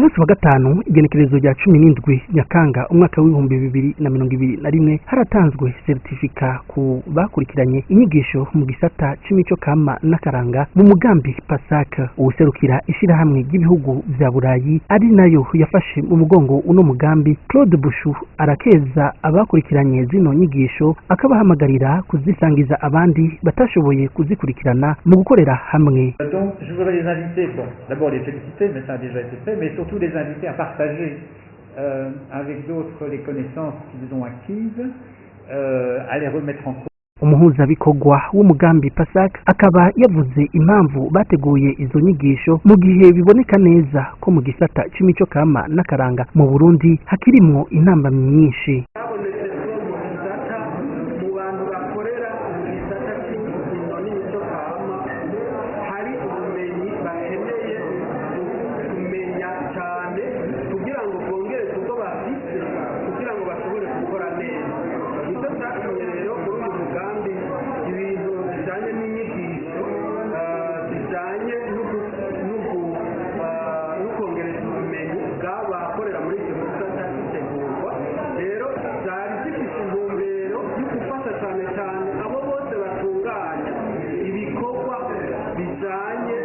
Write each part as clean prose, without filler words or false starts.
Munsi wa gatanu, igenekerezo rya 17 Nyakanga umwaka w'2021, haratanzwe certificat ku bakurikiranye inyigisho mu gisata c'imico kama n'akaranga mu mugambi PASAC. Uwuserukira ishirahamwe ry'ibihugu vya Burayi, ari nayo yafashe mu mugongo uno mugambi, Claude Bushu, arakeza abakurikiranye zino nyigisho, akabahamagarira kuzisangiza abandi batashoboye kuzikurikirana mu gukorera hamwe. Donc, je voudrais les inviter, bon, d'abord les féliciter, mais ça a déjà été fait, mais surtout les inviter à partager avec d'autres les connaissances qu'ils ont acquises, à les remettre en cause. Umuhuzabikorwa w'umugambi PASAC akaba yavuze impamvu bateguye izo nyigisho mu gihe biboneka neza ko mu gisata c'imico kama n'akaranga mu Burundi hakirimwo intambamyi nyinshi. Habonetse ko mu gisata, mu bantu bakorera mu gisata cy'inkino n'imico kama, hari ubumenyi bakeneye kumenya cyane kugira ngo bwongereze ubwo bafise, kugira ngo bashobore gukora neza. Nicyo cyatumye rero muri uyu mugambi ibintu bijyanye n'inyigisho zijyanye no kongereza ubumenyi bw'abakorera muri icyo gisata gitegurwa. Rero zari zifite intumbero yo gufasha cyane cyane abo bose batunganya ibikorwa bijyanye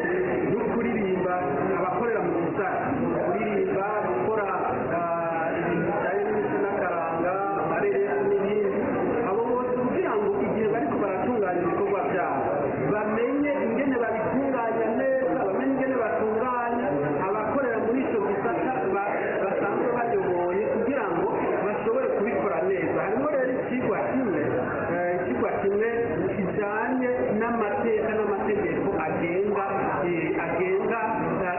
no kuririmba, abakorera mu gisata, kuririmba, gukora ibintu bijyanye n'imico n'akaranga, amareresi n'ibindi, abo bose kugira ngo igihe bariko baratunganya ibikorwa byabo bamenye ingene babitunganya neza, bamenye ingene batunganya abakorera muri icyo gisata basanzwe bayoboye, kugira ngo bashobore kubikora neza. Harimo rero icigwa kimwe kijanye n'amateka n'amategeko agenga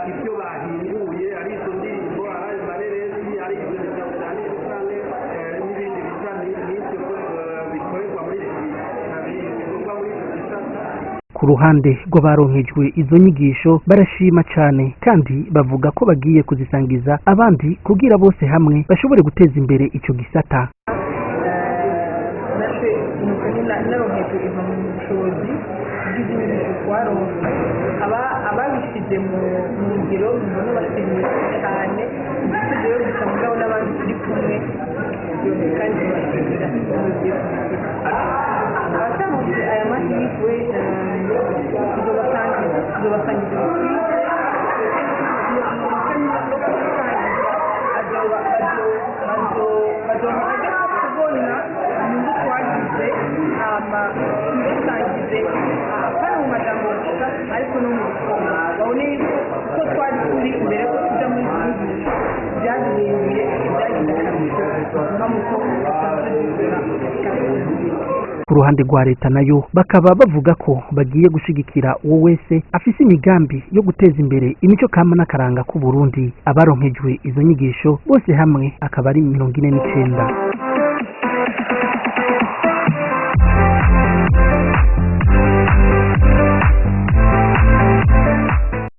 ibyo bahinguye, ari izo ndirimbo, ari ayo mareresi, ari ibyo bitabo byanditse canke n'ibindi bisa n'ibyo bikorerwa muri bikorwa muri icyo gisata. Ku ruhande rw'abaronkejwe izo nyigisho, barashima cane kandi bavuga ko bagiye kuzisangiza abandi kugira bose hamwe bashobore guteza imbere ico gisata. Natwe nuko naronkejwe impamyabushobozi bw'inyigisho twaronse. Ababishyize mu ngiro mbona bashimiye cyane, ndetse rero gusa mugabo n'abandi turi kumwe kandi tubashimira. Abatanze aya mahirwe, tuzobasangiza ibikwiye no kubisangiza, bazoha ajya kubona inyungu twagize, hama tubisangize apana mu majambo gusa ariko no mu bikorwa, babone yuko uko twari turi imbere ko tuja muri izi nyigisho byaduhinduye, byagize akarusho nko dusanzwe dukora. Ku ruhande rwa leta nayo, bakaba bavuga ko bagiye gushigikira uwo wese afise imigambi yo guteza imbere imico kama n'akaranga k'u Burundi. Abaronkejwe izo nyigisho bose hamwe akaba ari 49.